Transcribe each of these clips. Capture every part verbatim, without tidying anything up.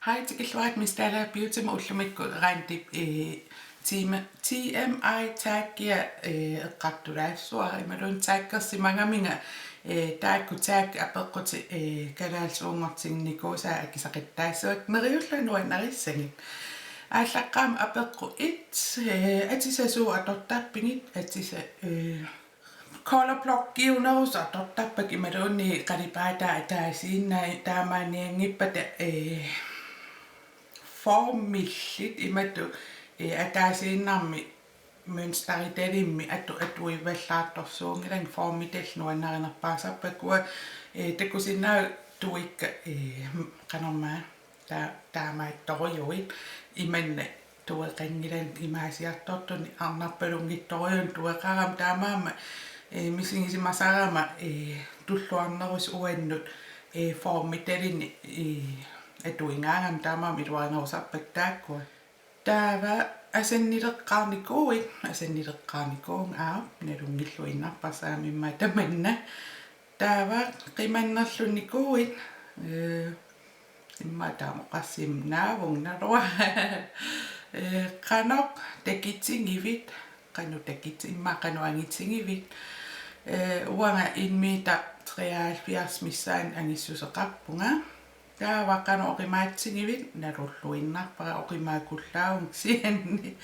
Hej, tikilluarit Miss Dalager Beautymut. Ullumikkut Randip, eh, T M I taggia, eh, eqqartulaassavara, imaluunniit taggersimagaminga, eh, taakku tagit apeqqutit, eh, kalaallisuunngortinnikuusaat akisaqattaassavakka, neriullunga nuannarissagit. Aallaqqaammut apeqqut et, eh, atisat suut atortarpigit, atisat, eh, color blockiunerusoq atortarpakka imaluunniit qalipaataa ataasiinnaq, taamaannianngippata, eh, formillit imatut, eh, ataasiinnarmik mønsteritalimmi atu-, atuivallaartorsuunngilanga, formitalit nuannarinerpaasarpakka, eh, takusinnaavat tuikka, eh, qanormaa taa-, taamaattorujuit, imanna tueqanngilanga, imaasiartortunik arnarpalunngitsorujunnik tueqarama, taamaammat, eh, misigisimasarama, eh, tulluarnerusoq uannut, eh, formitalinnik, eh, atuigaangama, taamaammat iluarinerusarpakka taakkua. Taava asannileqqaarnikuuit, asannileqqaarnikuuvunga, aap, nalunngilluinnarpara aamma immaqa tamanna. Taava qimannerlunnikuuit, eh, immaqa taama oqarsimaarnikuuvunga, naluara. Eh, qanoq takitigivit, qanoq takit-, immaqa qanoq angitigivit. Eh, uanga en meter treoghalvfjerds missaani angissuseqarpunga. Taava qanoq oqimaatigivit, nalulluinnarpara, oqimaakullaavunga kisianni.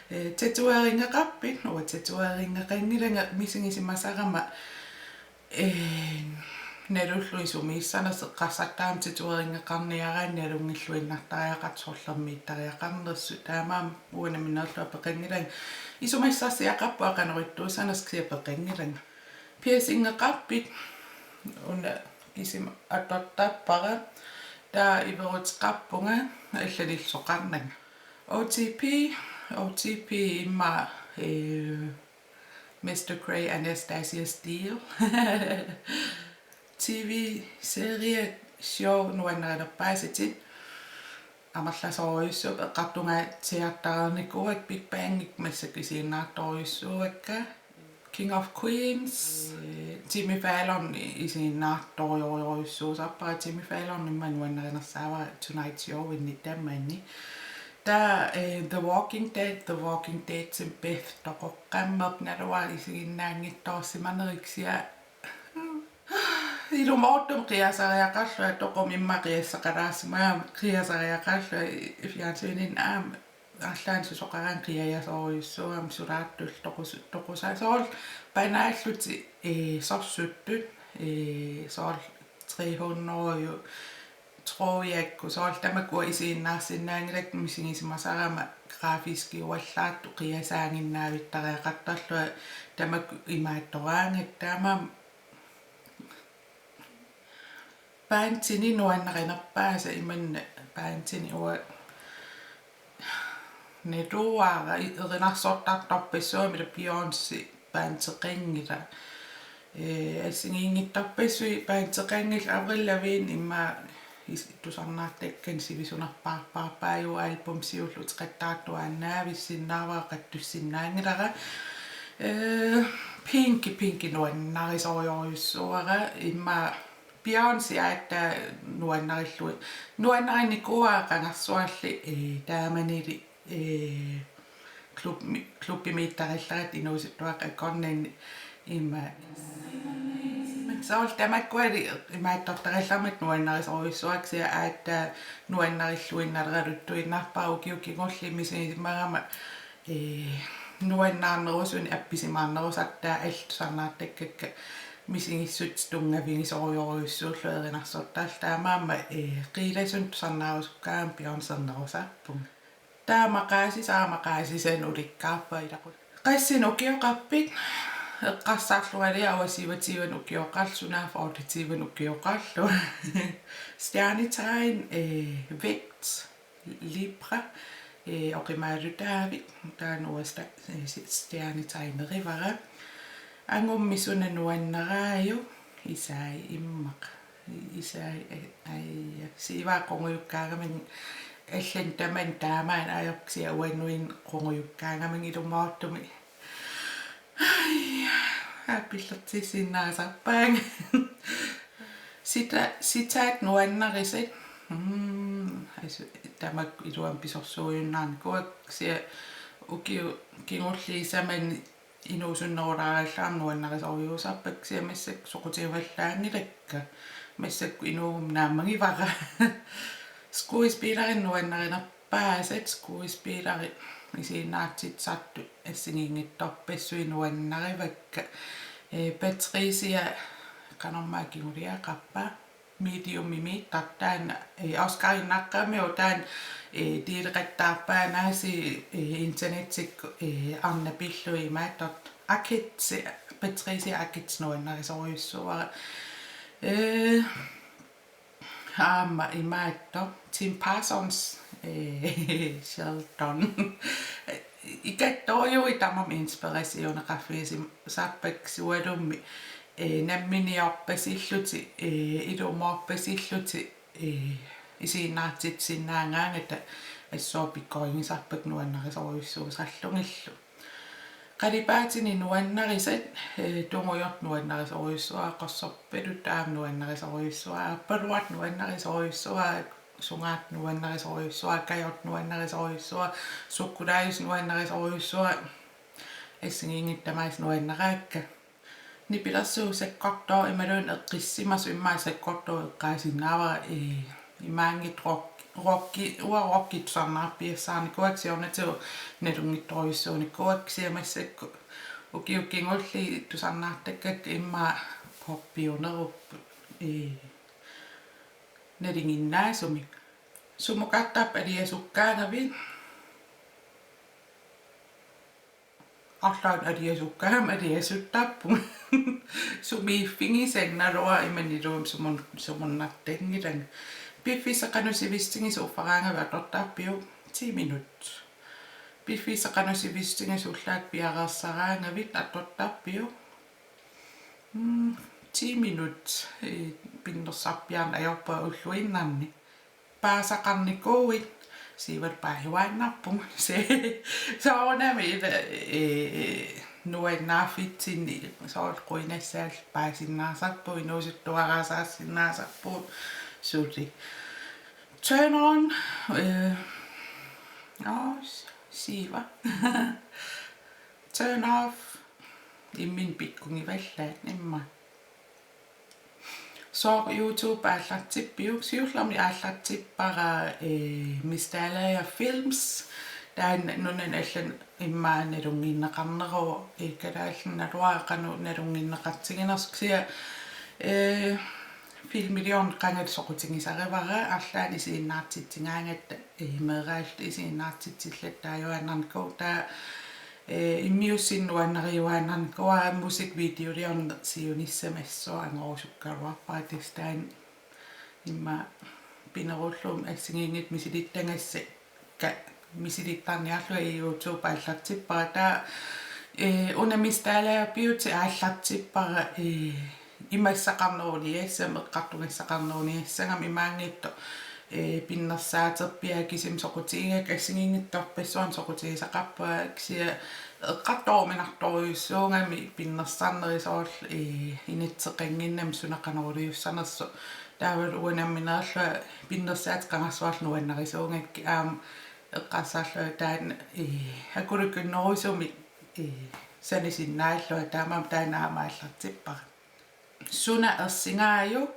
Eh, tatoveringeqarpit? Uanga tatoveringeqanngilanga, misigisimasarama, eh, nalullugu sumiissanersoq, eqqarsartarama tatoveringeqarniaraanni nalunngilluinnartariaqartoq, sorlermiittariaqarnersoq, taamaammat uanga nammineerlunga peqanngilanga isumassarsiaqarpunga qanoq ittuussanersoq, kisianni peqanngilanga. Piercingeqarpit? Una kisima atortarpara, taava iveruteqarpunga allanillu soqarnanga. O T P, O T P immaqa, eh, Mister Grey, Anastasia Steele. T V-serie, show, nuannarinerpaasatit. Amerlasoorujussuupput, eqqartugaasiartareernikuuakka, Big Bang-ikkut massakkut isiginnaartorujussuuakka. King of Queens, eh, Jimmy Fallon isiginnaartorujorujussuusarpara, Jimmy Fallon immaqa nuannarinersaavara Tonight Show-inni tamanni. Taava, eh, The Walking Dead, The Walking Dead-imi Beth toqoqqammerpoq, naluara isiginnaanngitsoorsimanerit, kisianni ilumoortumik qiasariaqarlunga, toqumimma qiassaqalaarsimagama qiasariaqarlunga, fjernsyninni aamma arlaannik susoqaraangat qiajasoorujussuugami, sulaartullu toqus-, toqusa-, soorlu panaallutik, eh, sorsuttut, eh, soorlu tre hundrede trådiakkut, soorlu tamakku isiginnaarsinnaanngilakka, misigisimasarama grafiskiuallaartut qiasaaginnaavittariaqartarlunga tamakku imaattoraangakkit, taamaammat bandini nuannarinerpaasat, imanna bandini uanga naluara, i-, erinarsortartorpassuarnik, ila Beyoncé bandeqanngilaq. Eh, assigiinngitsorpassuit bandeqanngillat, Avril Lavigne immaqa is-, tusarnaartakkani sivisunerpaarpaarpaajuvoq, album siulleq uteqattaartuaannaavissinnaavara, qattussinnaanngilara. Eh, Pinki, Pinki nuannarisorujorujussuuara, immaqa Beyoncé aatsaat nuannarillu-, nuannarinnikuuara qangarsuarli, eh, taamanili, eh, klubbi-, klubbimiittarallarata inuusuttuaqqat akornanni immaqa. Soorlu tamakkuali imaattortarallarmata nuannarisorujussuuara, kisianni aatsaat nuannarilluinnaleraluttuinnarpara, ukiut kingulliit misigisimagama, eh, nuannaarnerusunik appisimaarnerusartut, taava allat tusarnaartakkakka misigissutsit tunngavigisorujorujussuullugit erinarsortarlutik, taamaammat, eh, qiilasunut tusarnaarusukkaangama Beyoncéernerusarpunga. Taava maqaasisara, maqaasisanik ulikkaarpara ilaqut. Qassinik ukioqarpit? Eqqarsarluarlunga uanga syvogtyvenik ukioqarlunga, otteogtyvenik ukioqarlunga. Stjernetegn, eh, vægt, Libra, eh, oqimaalutaavit, taanna uanga sta-, eh, si-, stjernetegnerivara. Angummi suna nuannaraajuk? Isai immaqa. Isai, eh, aja. Siivaa qungujukkaangama, allanut tamanut taamaanneq ajorpoq, kisianni uannut qungujukkaangama ilumoortumik. Aja, aappillertissinnaasarpaanga. Sita-, sitaat nuannarisat. Mm, Asu-, tamakku iluamik pisorsuujunnaarnikuuakka, kisianni ukiut kingulliit samani inuusunnerulaarallarama nuannarisorujussuusarpakka, kisianni massakkut soqutigivallaanngilakka, massakkut inuuguma naammagivara. Skuespilerinik nuannarinerpaasat, skuespilerinik isiginnaartitsisartut assigiinngitsorpassuit nuannarivakka. Ee, Patricia, qanormaa kingulliaqarpa, Mediumimi tartaan, ee, Oscarinnarami utaanni, ee, tiileqattaarpaanaasi, ee, internettikkut, ee, arnat pillugit imaattoq Akits, Patricia Akits nuannarisorujussuuara. Ee, aamma imaattoq Tim Parsons, ee, Sheldon. Ikattorujuit tamarmik inspirationeqarfigisimma-, sarpakka sualummik, ee, namminiorpasillutik, ee, ilumoorpasillutik, ee, isiginnaartitsisinnaagaangata assut pikkorigisarpakka nuannarisorujussuusarlugillu. Qalipaatinik nuannarisat, ee, tungujortoq nuannarisorujussuuara, qorsorpaluttoq aamma nuannarisorujussuuara, appaluartoq nuannarisorujussuuara, sungaartoq nuannarisorujussuuara, kajortoq nuannarisorujussuuara, sukkulaajusaq nuannarisorujussuuara, assigiinngitsut tamaasa nuannaraakka. Nipilersuut sakkortooq imaluunniit eqqissisimasoq, immaqa sakkortooq eqqaasinnaavara, ee, imaanngitsoq rock-, rocki-, uanga rockit tusarnaarpiassaarnikuuakka, siornatigut nalunngitsorujussuunikuuakka, kisianni massakkut ukiut kingulliit tusarnaartakkakka immaqa poppiunerupput, ee, nalinginnaasumik. Sumukartarpit aliasukkaangavit? Arlaannik aliasukkaangama aliasuttarpunga. Sumiiffigisannut, naluara imannak iluamik sumun-, sumunnartanngilanga. Piffissaq qanoq sivisutigisuuffaraangavit atortarpiuk? Ti minut. Piffissaq qanoq sivisutigisuullak piareersaraangavit atortarpiuk? Mm, ti minut, ee, pinnersarpiarneq ajorpunga ulluinnarni. Paasaqarnikuuit? Siivallu paajuaannarpunga. Se-, soorunami ila, ee, nuannaarfitsinni soorlu quinassaal paasinnaasarpugut, inuusuttuaraasaarsinnaasarpugut suli. Turn on, ee, oo, siiva. Turn off. Imminut pikkugivallaat immaqa. Sooq YouTube aallartippiuk? Siullermik aallartippara, ee, Miss Dalager Films. Taanna nunani allani immaqa nalunnginneqarneruvoq, ee, kalaallinut naluara qanoq nalunnginneqartiginersoq, kisianni, ee, filmiliorneq qangali soqutigisarivara, arlaannik isiginnaartitsigaangatta, ee, meeraalluta isiginnaartitsillattaajuaannarnikuuvoq, taava, ee, immiussineq nuannarijuaannarnikuuara, musikvideoliorneq siunissami assut angorusukkaluarpara, tassa taanna immaqa pinerullugit assigiinngitsut misilittagassakka misilittarniarlugit YouTube aallartippara. Taava, ee, una Miss Dalager Beauty aallartippara, ee, imassaqarneruniassammat, eqqartugassaqarneruniassagami, imaanngitsoq, ee, pinnersaaterpiaat kisimik soqutigigakku, assigiinngitsorpassuarnik soqutigisaqarpunga, kisianni eqqartoruminartorujussuugami pinnersarneri, soorlu, ee, inatseqannginnami suna qanoq iliussanersoq. Taavalu uanga nammineerlunga pinnersaatit qangarsuarlu nuannarisuugakkit, aamma eqqarsarlunga taanna, ee, akulukinnerusumik, ee, sanasinnaallunga, taamaammat taanna aamma aallartippara. Suna ersigaajuk?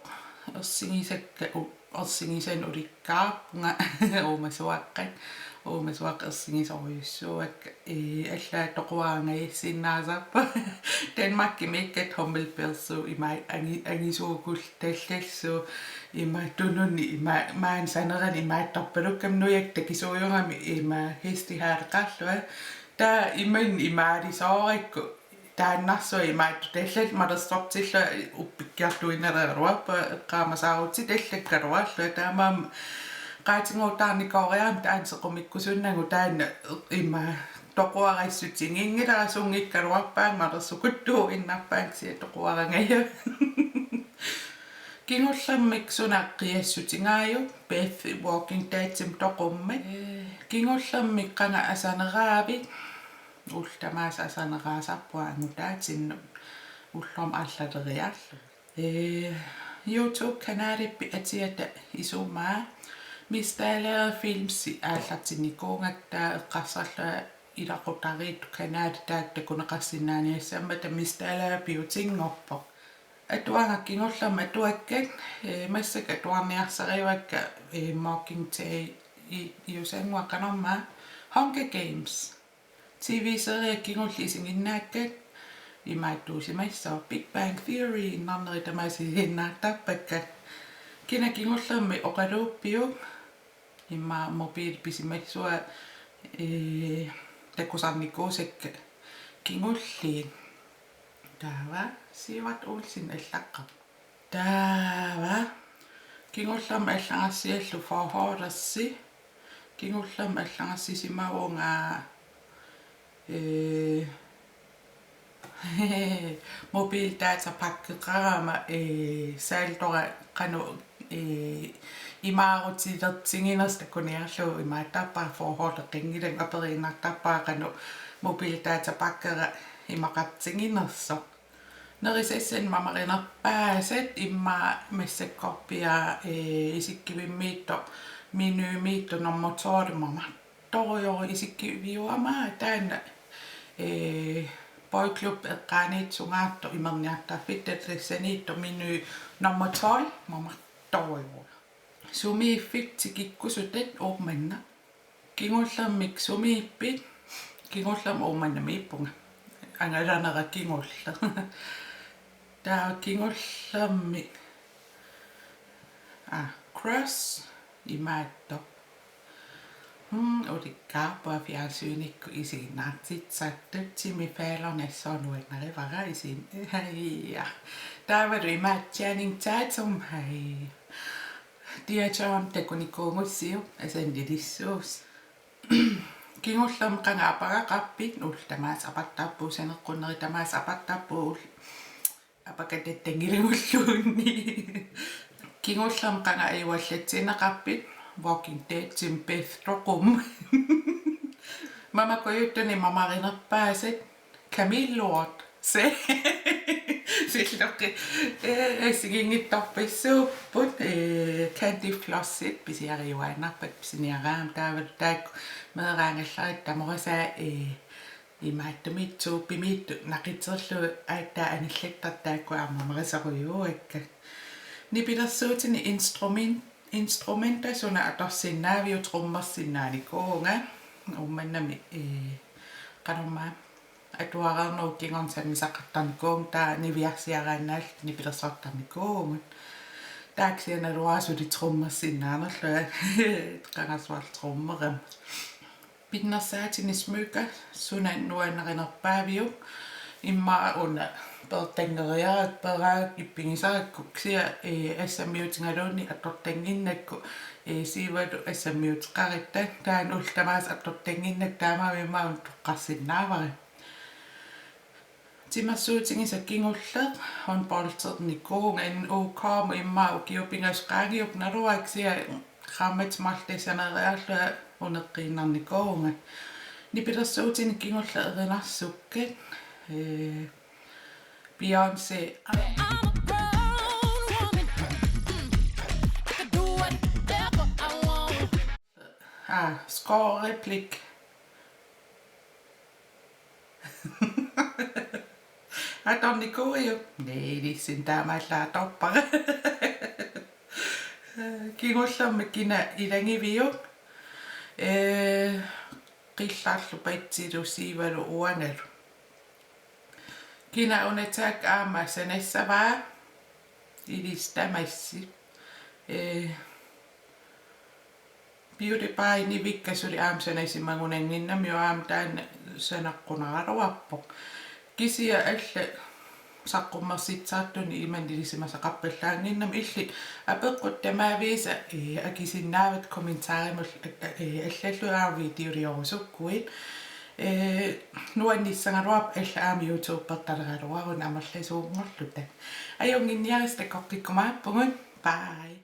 Ersigisakka u-, ersigisannik ulikkaarpunga. Uumasuaqqat, uumasuaqqat ersigisorujussuuakka. Ee, allaat toquarangajassinnaasarpunga. Danmarkimiikkatta Hummelbiersuup ima angi-, angisuukullallallugu, ima tununni, ima maani sanerani imaattorpalukkama, nujakka takisuujugami ima hestehaleqarlunga. Taava imannak imaalisoorakku taannarsuaq imaattutallallugu malersortillunga uppikkiartuinnaleraluarpunga, eqqaamasaarutitallakkaluarlunga, taamaammat qaatigoortaarnikooriarama taanna sequmikkusunnagu, taanna ima toquarassutiginngilara, sunngikkaluarpaanga malersukuttuuinnarpaanga, kisianni toquarangajavara. Kingullermik suna qiassutigaajuk? Beth Walking Deadimi toqummat. Kingullermik qanga asaneraavit? Ullut tamaasa asaneraasarpunga angutaatinnut ullormut arlaleriarlugu. Ee, YouTube-kanalippi Atiata Isumaa. Mistala Filmsi aallartinnikuugatta eqqarsarlunga ilaqutariit kanaali taakku takuneqarsinnaaniassammata Mistala Beautynngorpoq. Atuagaq kingullermik atuakkat, ee, massakkut atuarniarsarivakka, ee, Mockingjay i-, iusannguaq qanormaa Hunger Games. T V-serie kingulleq isiginnaakkat imaattuusimassaaq Big Bang Theory innarnerit tamaasa isiginnaartarpakka. Kina kingullermik oqaluuppiuk immaqa mobiili pisimassua, ee, takusarnikuusakka kingulliit. Taava Sivert Olsen allaqqavoq. Taava kingullermik allagarsiallu forholdersi. Kingullermik allagarsisimavunga, ee, mobildatapakkeraama, ee, saldora qanoq, ee, imaarutilertiginersoq takuniarlugu imaattarpara forholdeqanngilagut, aperiinnartarpara qanoq mobildatapakkera imaqartiginersoq. Nerisassanik mamarinerpaasat immaqa massakkorpiaq, ee, isikkivimmiittoq, menumiittoq nummer tolv mamartorujorujuit isikkiviuama taanna, ee, Boy Club eqqaaniittoq sungaartoq imerniartarfitta tassaniittoq menu nummer tolv mamartorujorujuit. Sumiiffik tikikkusutat Uummannaq. Kingullermik sumiippit? Kingullermik Uummannamiippunga. Angalanera kingulleq. Taava kingullermik, aa, crush imaattoq. Hmm, ulikkaarpunga fjernsynikkut isiginnaartitsisartut. Jimmy Fallon assut nuannarivara isin-, ja. Taavalu imaattoq Channing Tatum, hej. Dear John takunikuugussiuk, asannilissuusoq. Kingullermik qanga apagaqarpit? Ullut tamaasa apartarpugut, saneqqunnerit tamaasa apartarpugut, ul-, apakatattanngilagut-luunniit. Kingullermik qanga ajuallatsinneqarpit? Walking Deadimi Beth toqummut. Mamakujuttuni mamarinerpaasat Camille Lord. Se. Silloqqi. Ee, assigiinngitsorpassuupput, ee, Candy Flossit pisiariuaannarpakka pisiniaraangama, taavalu taakku meeraagallarit tamorasaa, ee, imaattumik tuupimiittut naqiterlugu aatsaat anillattartut taakku aamma mamarisorujuuakka. Nipilersuutini instrument-, instrumenta suna atorsinnaaviuk? Trommersinnaanikuuvunga. Uummannami, ee, qanormaa atuareernerup kingorna sammisaqartarnikuuvunga, taava niviarsiaraannaalluta nipilersortarnikuuvugut. Taava kisianni naluara suli trommersinnaanerlunga. Qangarsuarlu trommerama. Pinnersaatini smykker suna nuannarinerpaaviuk? Immaqa una peertanngeriarakku, peeraakku ippigisarakku, kisianni, ee, assammiutigaluunniit atortannginnakku, ee, Siivalu assammiuteqaratta, taanna ullut tamaasa atortannginnakku, taamaammat immaqa una toqqarsinnaavara. Timersuutigisaq kingulleq håndboldernikuuvunga, N O K-mut immaqa ukiut pingasut qaangiupput, naluara kisianni qaammatit marluk tassaneeriarlunga uneqqiinnarnikuuvunga. Nipilersuutini kingulleq erinarsukkat, ee, Beyoncé. I'm a grown woman. Mm. I can do whatever I want. Aa, score replik. Atornikuuiuk? Nei, ilissi taamaallaat atorpara. Kingullermik kina ilagiviuk? Ee, Qillarlu Patsilu Siivalu uangalu. Kina una taakku aamma sanassavaa? Ilissi tamassi. Ee, Beauty by Nivikka suli aamma sanasimagunannginnamiuk, aamma taanna sanaqqunaraluarpoq. Kisianni allat saqqummersitsisartuni imannak ilisimasaqarpallaannginnami, illit apeqqut tamaavisa, ee, akisinnaavatit kommentarimut, ee, allallugit aamma videoliorusukkuit. Ee, nuannissagaluarpoq allat aamma YouTubertaleraluaruni amerlasuunngorluta. Ajunnginniarisi, takoqqikkumaarpugut. Bye.